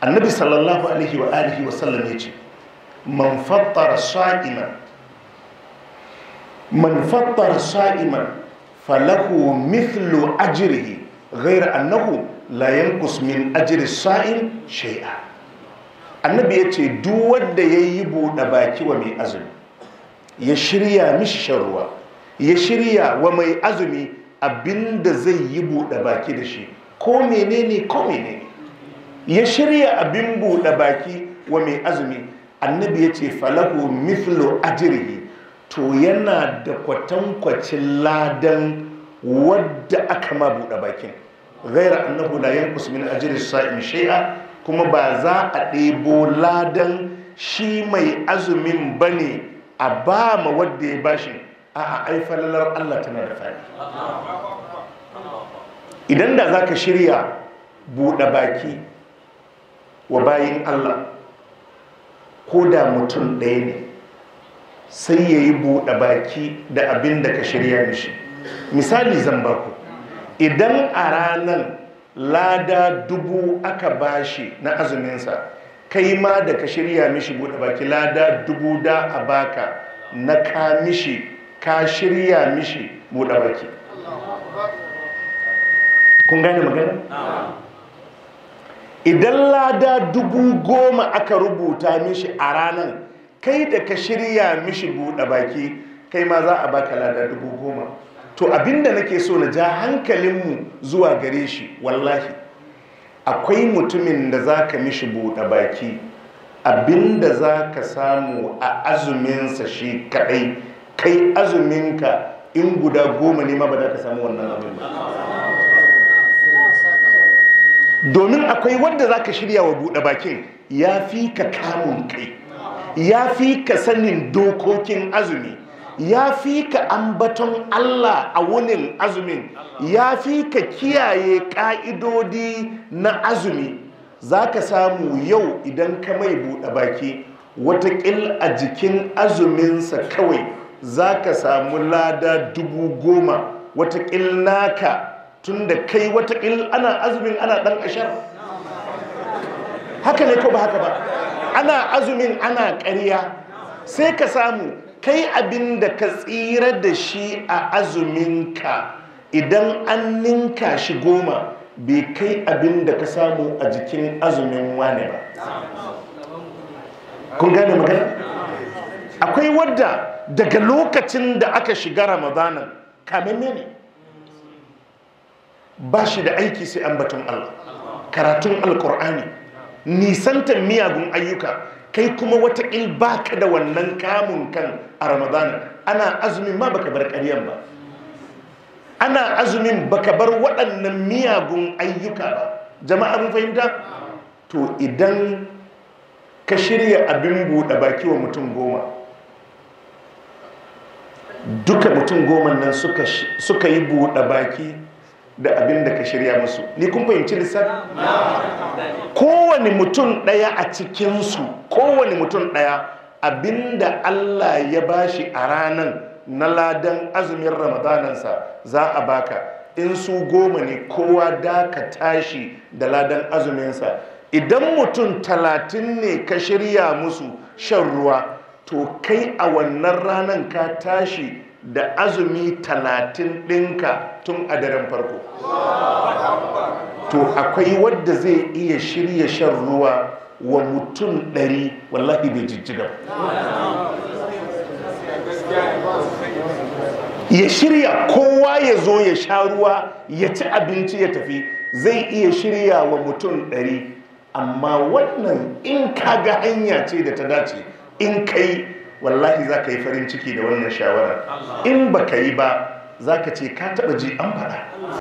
Annabi sallallahu alaihi wa alihi wa sallam ya ce, man fattara sa'iman, man fattara sa'iman falahu mithlu ajrihi ghayra annahu la yanqus min ajri sa'im shay'a. Annabi ya ce duk wanda yayi buɗe baki wa mai azumi, ya shirya mishi shan ruwa, ya shirya wa mai azumi abinda zai yi buɗe baki da shi, ko menene ko menene, ya shirya abin buɗe baki wa mai azumi, annabi ya ce falahu mithlu ajrihi, to yana da kwatankwacin ladan wadda aka ma buɗe bakin, ghaira annahu la yanqus min ajri sa'im shay'a, kuma ba za a ɗebo ladan shi mai azumin bane a ba ma wadda ya bashi. A'a, ai falalar Allah tana da fadi. Idan da zaka shirya buɗe baki wa bayin Allah, ko da mutum ɗaya ne, sai ya yi buɗe baki da abin da ka shirya mishi. Misali zan baku, idan a ranar lada 1000 aka bashi na azuminsa, kai ma da ka shirya mishi buɗe baki lada 1000 da a baka na ka mishi, ka shirya mishi buɗe baki. Kun gane magana? Idan lada 10,000 aka rubuta mishi a ranar, kai da ka shirya mishi buɗe baki, kai ma za a baka lada 10,000. To abinda nake so na ja hankalinmu zuwa gare shi, wallahi akwai mutumin da za ka mishi buɗe baki, abinda za ka samu a azuminsa shi kaɗai, kai azuminka in guda 10 ne ma ba za ka samu wannan abin ba. Domin akwai wanda za ka shirya wa buɗe bakin ya fi ka kamun kai, ya fi ka sanin dokokin azumi, ya fi ka ambaton Allah a wunin azumin, ya fi ka kiyaye ƙa'idodi na azumi. Za ka samu yau idan ka mai buɗe baki, watakil a jikin azuminsa kawai za ka samu lada 10,000, watakil naka tunda kai watakil ana azumin ana ɗan ashar. Haka ne ko ba haka ba? Ana azumin ana ƙarya. Sai ka samu kai abin da ka tsira da shi a azuminka, idan an ninka shi 10, bai kai abin da ka samu a jikin azumin wane ba. Kun gane magana? Akwai wadda daga lokacin da aka shiga Ramadanan kamamme ne, ba shi da aiki sai ambaton Allah, karatun Alkur'ani, nisantar miyagun ayyuka. Kai kuma watakil baka da wannan kamun kan a Ramadana. Ana azumin ma baka bar ƙaryan ba, ana azumin baka bar waɗannan miyagun ayyuka ba. Jama'a mun fahimta? To idan ka shirya abin buɗe baki wa mutum 10, duka mutum 10 nan suka yi buɗe baki da abin da ka shirya musu. Ni kun fahimci lissafi? Kowane mutum ɗaya a cikinsu, kowane mutum ɗaya abin da Allah ya bashi a ranan na ladan azumin Ramadanansa za a baka. In su 10 ne, kowa da ka tashi da ladan azuminsa. Idan mutum 30 ne ka shirya musu shan ruwa, to kai a wannan ranan ka tashi da azumi 30 ɗinka tun a daren farko. To akwai wadda zai iya shirya shan ruwa wa mutum 100, wallahi bai jijjiga. Ya shirya kowa ya zo ya sha ruwa, ya ci abinci ya tafi, zai iya shirya wa mutum 100. Amma wannan in ka ga hanya ce da ta dace, in kai wallahi za ka yi farin ciki da wannan shawara. In ba ka yi ba, za ka ce ka taɓa ji an faɗa.